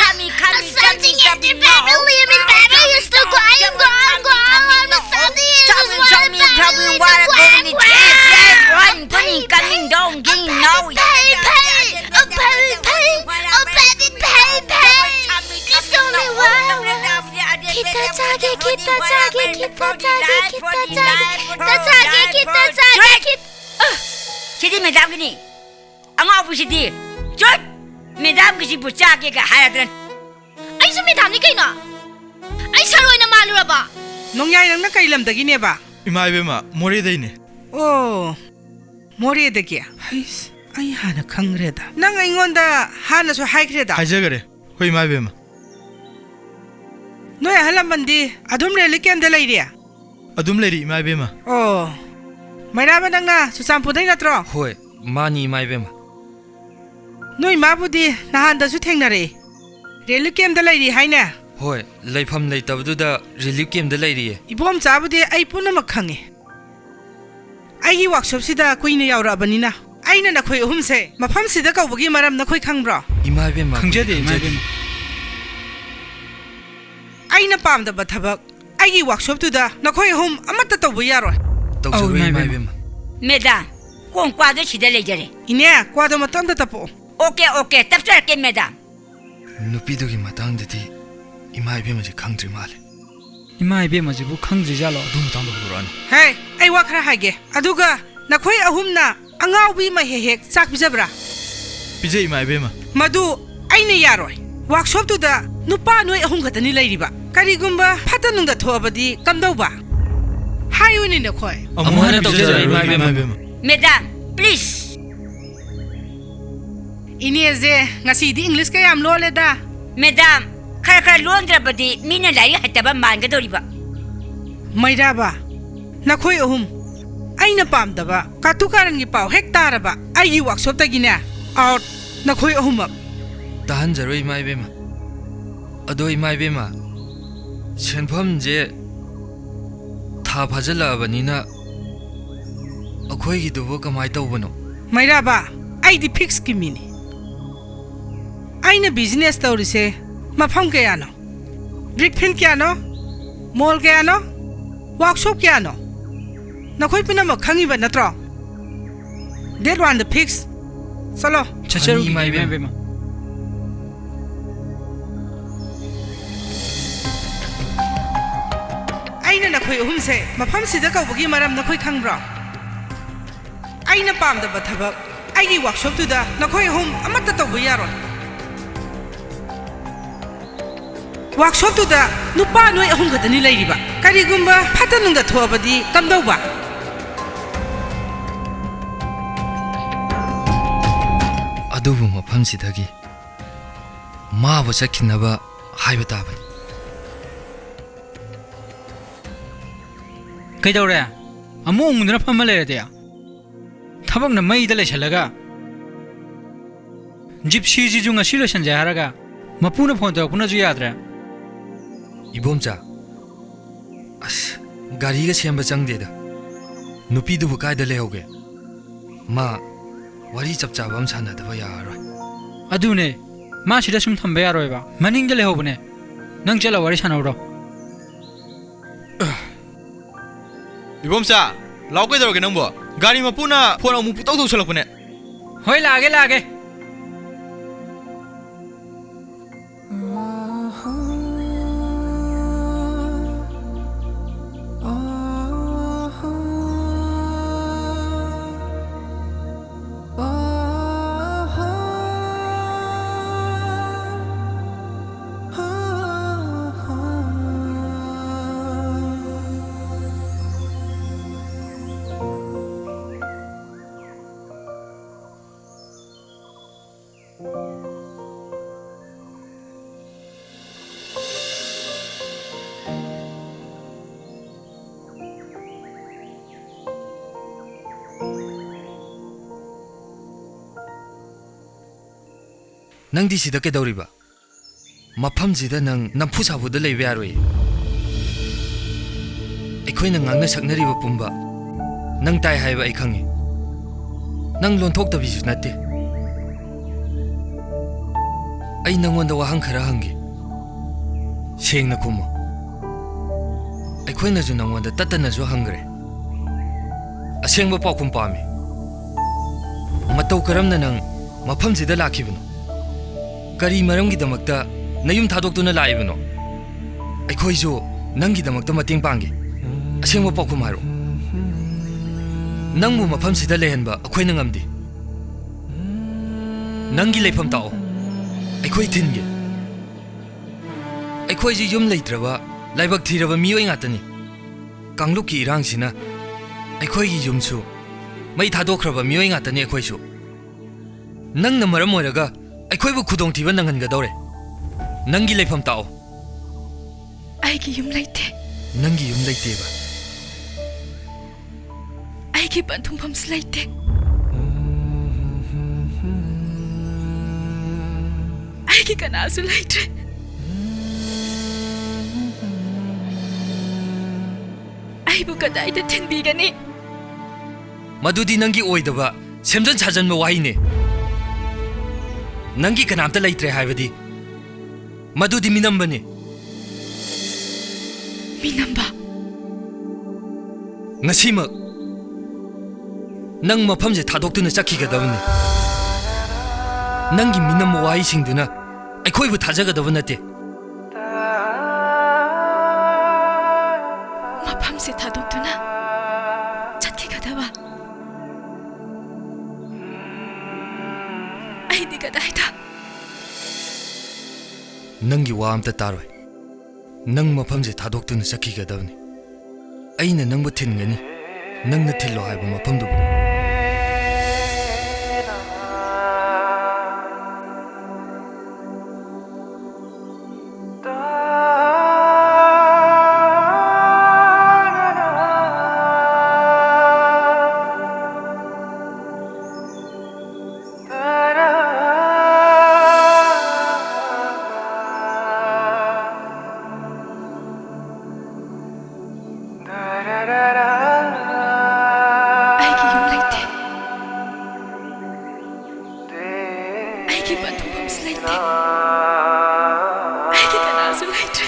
Tell me, tell me, tell me, tell me, no. Tell me, tell me, tell me, what I'm going to, yes, yes, run, putting, coming down, getting now. ꯈꯤꯇ ꯆꯥꯒꯦ, ꯈꯤꯇ ꯆꯥꯒꯦ, ꯈꯤꯇ ꯆꯥꯒꯦ, ꯈꯤꯇ ꯆꯥꯒꯦ, ꯈꯤꯇ ꯆꯥꯒꯦ, ꯈꯤꯇ ꯆꯥꯒꯦ, ꯈꯤꯇ ꯁꯤꯗꯤ ꯃꯦꯗꯥꯝꯒꯤꯅꯤ꯫ ꯑꯉꯥꯎꯕꯁꯤꯗꯤ꯫ ꯆꯨꯠ! ꯃꯦꯗꯥꯝꯒꯤꯁꯤꯕꯨ ꯆꯥꯒꯦꯒ ꯍꯥꯏꯔꯗꯅ꯫ ꯑꯩꯁꯨ ꯃꯦꯗꯥꯝꯅꯤ ꯀꯩꯅꯣ꯫ ꯑꯩ ꯁꯥꯔ ꯑꯣꯏꯅ ꯃꯥꯜꯂꯨꯔꯕ? ꯅꯣꯡꯌꯥꯏ, ꯅꯪꯅ ꯀꯩ ꯂꯝꯗꯒꯤꯅꯦꯕ? ꯏꯃꯥ ꯏꯕꯦꯝꯃ, ꯃꯣꯔꯦꯗꯩꯅꯦ꯫ ꯑꯣ, ꯃꯣꯔꯦꯗꯒꯤ? ꯍꯩꯁ, ꯑꯩ ꯍꯥꯟꯅ ꯈꯪꯈ꯭ꯔꯦꯗ꯫ ꯅꯪ ꯑꯩꯉꯣꯟꯗ ꯍꯥꯟꯅꯁꯨ ꯍꯥꯏꯈ꯭ꯔꯦꯗ꯫ ꯍꯥꯏꯖꯈꯔꯦ꯫ ꯍꯣꯏ, ꯏꯃꯥ ꯏꯕꯦꯝꯃ꯫ ꯅꯣꯏ ꯑꯍꯜ ꯂꯃꯟꯗꯤ ꯑꯗꯨꯝ ꯔꯤꯂꯤꯐ ꯀꯦꯝꯗ ꯂꯩꯔꯤ? ꯑꯗꯨꯝ ꯂꯩꯔꯤ, ꯏꯃꯥ ꯏꯕꯦꯝꯃ꯫ ꯑꯣ, ꯃꯩꯔꯥꯕ, ꯅꯪꯅ ꯆꯨꯔꯆꯥꯟꯄꯨꯔꯗꯩ ꯅꯠꯇ꯭ꯔꯣ? ꯍꯣꯏ, ꯃꯥꯅꯤ, ꯏꯃꯥ ꯏꯕꯦꯝꯃ꯫ ꯅꯣꯏ ꯏꯃꯥꯕꯨꯗꯤ ꯅꯍꯥꯟꯗꯁꯨ ꯊꯦꯡꯅꯔꯛꯏ꯫ ꯔꯤꯂꯤꯐ ꯀꯦꯝꯗ ꯂꯩꯔꯤ ꯍꯥꯏꯅꯦ? ꯍꯣꯏ, ꯂꯩꯐꯝ ꯂꯩꯇꯕꯗꯨꯗ ꯔꯤꯂꯤꯐ ꯀꯦꯝꯗ ꯂꯩꯔꯤꯌꯦ꯫ ꯏꯕꯣꯝꯆꯥꯕꯨꯗꯤ ꯑꯩ ꯄꯨꯝꯅꯃꯛ ꯈꯪꯉꯤ꯫ ꯑꯩꯒꯤ ꯋꯥꯛꯁꯣꯞꯁꯤꯗ ꯀꯨꯏꯅ ꯌꯥꯎꯔꯛꯑꯕꯅꯤꯅ꯫ ꯑꯩꯅ ꯅꯈꯣꯏ ꯑꯍꯨꯝꯁꯦ ꯃꯐꯝꯁꯤꯗ ꯀꯧꯕꯒꯤ ꯃꯔꯝ ꯅꯈꯣꯏ ꯈꯪꯕ꯭ꯔꯣ? ꯏꯃꯥ ꯏꯕꯦꯝꯃ, ꯈꯪꯖꯗꯦ, ꯏꯃꯥ ꯈꯪꯖꯗꯦ꯫ ꯏꯕꯦꯝꯃ꯫ ꯑꯩꯅ ꯄꯥꯝꯗꯕ ꯊꯕꯛ ꯑꯩꯒꯤ ꯋꯥꯛꯁꯣꯞꯇꯨꯗ ꯅꯈꯣꯏ ꯑꯍꯨꯝ ꯑꯃꯠꯇ ꯇꯧꯕ ꯌꯥꯔꯣꯏ꯫ ꯇꯧꯖꯔꯣꯏ, ꯑꯧ, ꯏꯃꯥ ꯏꯃꯥ ꯏꯕꯦꯝꯃ꯫ ꯏꯕꯦꯝꯃ꯫ ꯃꯦꯗꯥꯝ, ꯀꯣꯡ ꯀ꯭ꯋꯥꯗꯣ ꯁꯤꯗ ꯂꯩꯖꯔꯦ꯫ ꯏꯅꯦ, ꯀ꯭ꯋꯥꯗꯣ ꯃꯇꯣꯝꯇ ꯇꯞꯄꯛꯑꯣ꯫ ꯑꯣꯀꯦ, ꯑꯣꯀꯦ, ꯇꯞꯆꯔꯛꯀꯦ, ꯃꯦꯗꯥꯝ꯫ ꯅꯨꯄꯤꯗꯨꯒꯤ ꯃꯇꯥꯡꯗꯗꯤ ꯏꯃꯥ ꯏꯕꯦꯝꯃꯁꯦ ꯈꯪꯗ꯭ꯔꯤ ꯃꯥꯜꯂꯦ꯫ ꯏꯃꯥ ꯏꯕꯦꯝꯃꯁꯤꯕꯨ ꯈꯪꯗ꯭ꯔꯤꯖꯥꯠꯂꯣ? ꯑꯗꯨ ꯃꯇꯥꯡꯗ ꯍꯧꯔꯛꯑꯅꯨ꯫ ꯍꯦ, ꯑꯩ ꯋꯥ ꯈꯔ ꯍꯥꯏꯒꯦ꯫ ꯑꯗꯨꯒ ꯅꯈꯣꯏ ꯑꯍꯨꯝꯅ ꯑꯉꯥꯎꯕꯤ ꯑꯃ ꯍꯦꯛ ꯍꯦꯛ ꯆꯥꯛ ꯄꯤꯖꯕ꯭ꯔꯥ? ꯄꯤꯖꯩ, ꯏꯃꯥ ꯏꯕꯦꯝꯃ꯫ ꯃꯗꯨ ꯑꯩꯅ ꯌꯥꯔꯣꯏ꯫ ꯋꯥꯛꯁꯣꯞꯇꯨꯗ ꯅꯨꯄꯥ ꯅꯣꯏ ꯑꯍꯨꯝ ꯈꯛꯇꯅꯤ ꯂꯩꯔꯤꯕ꯫ ꯀꯔꯤꯒꯨꯝꯕ ꯐꯠꯇ ꯅꯨꯡꯗ ꯊꯣꯛꯑꯕꯗꯤ ꯀꯝꯗꯧꯕ? ꯍꯥꯏꯌꯨꯅꯦ ꯅꯈꯣꯏ꯫ ꯑꯃꯨꯛ ꯍꯟꯅ ꯇꯧꯖꯔꯣꯏ, ꯏꯃꯥ ꯏꯕꯦꯝꯃ꯫ Madam, please. ꯏꯅꯦꯁꯦ ꯉꯁꯤꯗꯤ ꯏꯪꯂꯤꯁꯀ ꯌꯥꯝ ꯂꯣꯜꯂꯦꯗ꯫ ꯃꯦꯗꯥꯝ, ꯈꯔ ꯈꯔ ꯂꯣꯟꯗ꯭ꯔꯕꯗꯤ ꯃꯤꯅ ꯂꯥꯏꯔꯤꯛ ꯍꯩꯇꯕ ꯃꯥꯟꯒꯗꯧꯔꯤꯕ꯫ ꯃꯩꯔꯥꯕ, ꯅꯈꯣꯏ ꯑꯍꯨꯝ ꯑꯩꯅ ꯄꯥꯝꯗꯕ ꯀꯥꯇꯨ ꯀꯥꯔꯟꯒꯤ ꯄꯥꯎ ꯍꯦꯛ ꯇꯥꯔꯕ, ꯑꯩꯒꯤ ꯋꯥꯛꯁꯣꯞꯇꯒꯤꯅꯦ ꯑꯥꯎꯠ, ꯅꯈꯣꯏ ꯑꯍꯨꯝꯃꯛ꯫ ꯇꯥꯍꯟꯖꯔꯣꯏ, ꯏꯃꯥ ꯏꯕꯦꯝꯃ꯫ ꯑꯗꯣ, ꯏꯃꯥ ꯏꯕꯦꯝꯃ, ꯁꯦꯟꯐꯝꯁꯦ ꯊꯥ ꯐꯥꯖꯤꯜꯂꯛꯑꯕꯅꯤꯅ ꯑꯩꯈꯣꯏꯒꯤꯗꯨꯕꯨ ꯀꯃꯥꯏ ꯇꯧꯕꯅꯣ? ꯃꯩꯔꯥꯕ, ꯑꯩꯗꯤ ꯐꯤꯛꯁꯀꯤ ꯃꯤꯅꯤ꯫ ꯑꯩꯅ ꯕꯤꯖꯤꯅꯦꯁ ꯇꯧꯔꯤꯁꯦ ꯃꯐꯝ ꯀꯌꯥꯅꯣ? ꯕ꯭ꯔꯤꯛ ꯐꯤꯜ ꯀꯌꯥꯅꯣ? ꯃꯣꯜ ꯀꯌꯥꯅꯣ? ꯋꯥꯔꯛꯁꯣꯞ ꯀꯌꯥꯅꯣ? ꯅꯈꯣꯏ ꯄꯨꯝꯅꯃꯛ ꯈꯪꯉꯤꯕ ꯅꯠꯇ꯭ꯔꯣ? Date one ꯗ ꯐꯤꯛꯁ꯫ ꯆꯠꯂꯣ꯫ ꯆꯠꯆꯔꯨꯈꯤꯒꯦ, ꯑꯅꯤ ꯏꯃꯥ ꯏꯕꯦꯝꯃ꯫ ꯏꯕꯦꯝꯃ꯫ ꯑꯩꯅ ꯅꯈꯣꯏ ꯑꯍꯨꯝꯁꯦ ꯃꯐꯝꯁꯤꯗ ꯀꯧꯕꯒꯤ ꯃꯔꯝ ꯅꯈꯣꯏ ꯈꯪꯕ꯭ꯔꯣ? ꯑꯩꯅ ꯄꯥꯝꯗꯕ ꯊꯕꯛ ꯑꯩꯒꯤ ꯋꯥꯔꯛꯁꯣꯞꯇꯨꯗ ꯅꯈꯣꯏ ꯑꯍꯨꯝ ꯑꯃꯠꯇ ꯇꯧꯕ ꯌꯥꯔꯣꯏ꯫ ꯋꯥꯔꯛꯁꯣꯞꯇꯨꯗ ꯅꯨꯄꯥ ꯅꯣꯏ ꯑꯍꯨꯝ ꯈꯛꯇꯅꯤ ꯂꯩꯔꯤꯕ꯫ ꯀꯔꯤꯒꯨꯝꯕ ꯐꯠꯇ ꯅꯨꯡꯗ ꯊꯣꯛꯑꯕꯗꯤ ꯀꯝꯗꯧꯕ? ꯑꯗꯨꯕꯨ ꯃꯐꯝꯁꯤꯗꯒꯤ ꯃꯥꯕꯨ ꯆꯠꯈꯤꯅꯕ ꯍꯥꯏꯕ ꯇꯥꯕꯅꯤ꯫ ꯀꯩꯗꯧꯔꯦ? ꯑꯃꯨꯛ ꯎꯪꯗꯨꯅ ꯐꯝꯃ ꯂꯩꯔꯗꯤ? ꯊꯕꯛꯅ ꯃꯩꯗ ꯂꯩꯁꯜꯂꯒ, ꯖꯤꯞꯁꯤꯁꯤꯁꯨ ꯉꯁꯤ ꯂꯣꯏꯁꯟꯖꯦ ꯍꯥꯏꯔꯒ ꯃꯄꯨꯅ ꯐꯣꯟ ꯇꯧꯔꯛꯄꯅꯁꯨ ꯌꯥꯗ꯭ꯔꯦ꯫ ꯏꯕꯣꯝꯆꯥ, ꯑꯁ, ꯒꯥꯔꯤꯒ ꯁꯦꯝꯕ ꯆꯪꯗꯦꯗ꯫ ꯅꯨꯄꯤꯗꯨꯕꯨ ꯀꯥꯏꯗ ꯂꯩꯍꯧꯒꯦ? ꯃꯥ ꯋꯥꯔꯤ ꯆꯞ ꯆꯥꯕ ꯑꯃ ꯁꯥꯟꯅꯗꯕ ꯌꯥꯔꯔꯣꯏ꯫ ꯑꯗꯨꯅꯦ, ꯃꯥ ꯁꯤꯗ ꯁꯨꯝ ꯊꯝꯕ ꯌꯥꯔꯣꯏꯕ꯫ ꯃꯅꯤꯡꯗ ꯂꯩꯍꯧꯕꯅꯦ꯫ ꯅꯪ ꯆꯠꯂ ꯋꯥꯔꯤ ꯁꯥꯟꯅꯧꯔꯣ꯫ ꯏꯕꯣꯝꯆꯥ, ꯂꯥꯛꯑꯣ, ꯀꯩꯗꯧꯔꯒꯦ ꯅꯪꯕꯣ? ꯒꯥꯔꯤ ꯃꯄꯨꯅ ꯐꯣꯟ ꯑꯃꯨꯛ ꯄꯨꯡꯇꯧ ꯇꯧꯁꯜꯂꯛꯄꯅꯦ꯫ ꯍꯣꯏ, ꯂꯥꯛꯑꯒꯦ, ꯂꯥꯛꯑꯒꯦ꯫ ꯅꯪꯗꯤ ꯁꯤꯗ ꯀꯩꯗꯧꯔꯤꯕ? ꯃꯐꯝꯁꯤꯗ ꯅꯪ ꯅꯝꯐꯨ ꯁꯥꯐꯨꯗ ꯂꯩꯕ ꯌꯥꯔꯣꯏ꯫ ꯑꯩꯈꯣꯏꯅ ꯉꯥꯡꯅ ꯁꯛꯅꯔꯤꯕ ꯄꯨꯝꯕ ꯅꯪ ꯇꯥꯏ ꯍꯥꯏꯕ ꯑꯩ ꯈꯪꯉꯤ꯫ ꯅꯪ ꯂꯣꯟꯊꯣꯛꯇꯕꯤꯁꯨ ꯅꯠꯇꯦ꯫ ꯑꯩ ꯅꯪꯉꯣꯟꯗ ꯋꯥꯍꯪ ꯈꯔ ꯍꯪꯒꯦ꯫ ꯁꯦꯡꯅ ꯈꯨꯝꯃꯨ꯫ ꯑꯩꯈꯣꯏꯅꯁꯨ ꯅꯪꯉꯣꯟꯗ ꯇꯠꯇꯅꯁꯨ ꯍꯪꯈ꯭ꯔꯦ꯫ ꯑꯁꯦꯡꯕ ꯄꯥꯎꯈꯨꯝ ꯄꯥꯝꯃꯤ꯫ ꯃꯇꯧ ꯀꯔꯝꯅ ꯅꯪ ꯃꯐꯝꯁꯤꯗ ꯂꯥꯛꯈꯤꯕꯅꯣ? ꯀꯔꯤ ꯃꯔꯝꯒꯤꯗꯃꯛꯇ ꯅꯌꯨꯝ ꯊꯥꯗꯣꯛꯇꯨꯅ ꯂꯥꯛꯏꯕꯅꯣ? ꯑꯩꯈꯣꯏꯁꯨ ꯅꯪꯒꯤꯗꯃꯛꯇ ꯃꯇꯦꯡ ꯄꯥꯡꯒꯦ꯫ ꯑꯁꯦꯡꯕ ꯄꯥꯎꯈꯨꯝ ꯍꯥꯏꯔꯛꯑꯣ꯫ ꯅꯪꯕꯨ ꯃꯐꯝꯁꯤꯗ ꯂꯩꯍꯟꯕ ꯑꯩꯈꯣꯏꯅ ꯉꯝꯗꯦ꯫ ꯅꯪꯒꯤ ꯂꯩꯐꯝ ꯇꯥꯛꯑꯣ꯫ ꯑꯩꯈꯣꯏ ꯊꯤꯟꯒꯦ꯫ ꯑꯩꯈꯣꯏꯁꯤ ꯌꯨꯝ ꯂꯩꯇ꯭ꯔꯕ, ꯂꯥꯏꯕꯛ ꯊꯤꯔꯕ ꯃꯤꯑꯣꯏ ꯉꯥꯛꯇꯅꯤ꯫ ꯀꯥꯡꯂꯨꯞꯀꯤ ꯏꯔꯥꯡꯁꯤꯅ ꯑꯩꯈꯣꯏꯒꯤ ꯌꯨꯝꯁꯨ ꯃꯩ ꯊꯥꯗꯣꯛꯈ꯭ꯔꯕ ꯃꯤꯑꯣꯏ ꯉꯥꯛꯇꯅꯤ ꯑꯩꯈꯣꯏꯁꯨ꯫ ꯅꯪꯅ ꯃꯔꯝ ꯑꯣꯏꯔꯒ ꯑꯩꯈꯣꯏꯕꯨ ꯈꯨꯗꯣꯡꯊꯤꯕ ꯅꯪꯍꯟꯒꯗꯧꯔꯦ꯫ ꯅꯪꯒꯤ ꯂꯩꯐꯝ ꯇꯥꯛꯑꯣ꯫ ꯑꯩꯒꯤ ꯌꯨꯝ ꯂꯩꯇꯦ꯫ ꯅꯪꯒꯤ ꯌꯨꯝ ꯂꯩꯇꯦꯕ? ꯑꯩꯒꯤ ꯄꯟꯊꯨꯡꯐꯝꯁꯨ ꯂꯩꯇꯦ꯫ ꯑꯩꯒꯤ ꯀꯅꯥꯁꯨ ꯂꯩꯇ꯭ꯔꯦ꯫ ꯑꯩꯕꯨ ꯀꯗꯥꯏꯗ ꯊꯤꯟꯕꯤꯒꯅꯤ? ꯃꯗꯨꯗꯤ ꯅꯪꯒꯤ ꯑꯣꯏꯗꯕ ꯁꯦꯝꯖꯤꯟ ꯁꯥꯖꯟꯕ ꯋꯥꯍꯩꯅꯦ꯫ ꯅꯪꯒꯤ ꯀꯅꯥꯝꯇ ꯂꯩꯇ꯭ꯔꯦ ꯍꯥꯏꯕꯗꯤ ꯃꯗꯨꯗꯤ ꯃꯤꯅꯝꯕꯅꯤ꯫ ꯃꯤꯅꯝꯕ? ꯉꯁꯤꯃꯛ ꯅꯪ ꯃꯐꯝꯁꯦ ꯊꯥꯗꯣꯛꯇꯨꯅ ꯆꯠꯈꯤꯒꯗꯕꯅꯤ꯫ ꯅꯪꯒꯤ ꯃꯤꯅꯝꯕ ꯋꯥꯍꯩꯁꯤꯡꯗꯨꯅ ꯑꯩꯈꯣꯏꯕꯨ ꯊꯥꯖꯒꯗꯕ ꯅꯠꯇꯦ꯫ ꯃꯐꯝꯁꯦ ꯊꯥꯗꯣꯛꯇꯨꯅ ꯆꯠꯈꯤꯒꯗꯕ? ꯑꯩꯗꯤ ꯀꯗꯥꯏꯗ? ꯅꯪꯒꯤ ꯋꯥ ꯑꯝꯇ ꯇꯥꯔꯣꯏ꯫ ꯅꯪ ꯃꯐꯝꯁꯦ ꯊꯥꯗꯣꯛꯇꯨꯅ ꯆꯠꯈꯤꯒꯗꯕꯅꯤ꯫ ꯑꯩꯅ ꯅꯪꯕꯨ ꯊꯤꯟꯒꯅꯤ, ꯅꯪꯅ ꯊꯤꯜꯂꯣ ꯍꯥꯏꯕ ꯃꯐꯝꯗꯨꯕꯨ꯫ ꯑꯩꯒꯤ ꯌꯨꯝ ꯂꯩꯇꯦ꯫ ꯑꯩꯒꯤ ꯄꯟꯊꯨꯡꯐꯝꯁꯨ ꯂꯩꯇꯦ꯫ ꯑꯩꯒꯤ ꯀꯅꯥꯁꯨ ꯂꯩꯇ꯭ꯔꯦ꯫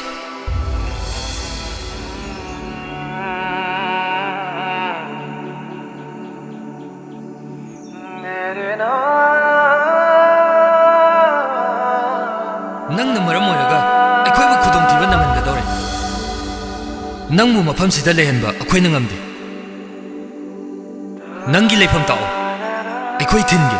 ꯅꯪꯅ ꯃꯔꯝ ꯑꯣꯏꯔꯒ ꯑꯩꯈꯣꯏꯕꯨ ꯈꯨꯗꯣꯡꯊꯤꯕ ꯅꯪꯍꯟꯒꯗꯧꯔꯦ꯫ ꯅꯪꯕꯨ ꯃꯐꯝꯁꯤꯗ ꯂꯩꯍꯟꯕ ꯑꯩꯈꯣꯏꯅ ꯉꯝꯗꯦ꯫ ꯅꯪꯒꯤ ꯂꯩꯐꯝ ꯇꯥꯛꯑꯣ, ꯑꯩꯈꯣꯏ ꯊꯤꯟꯒꯦ꯫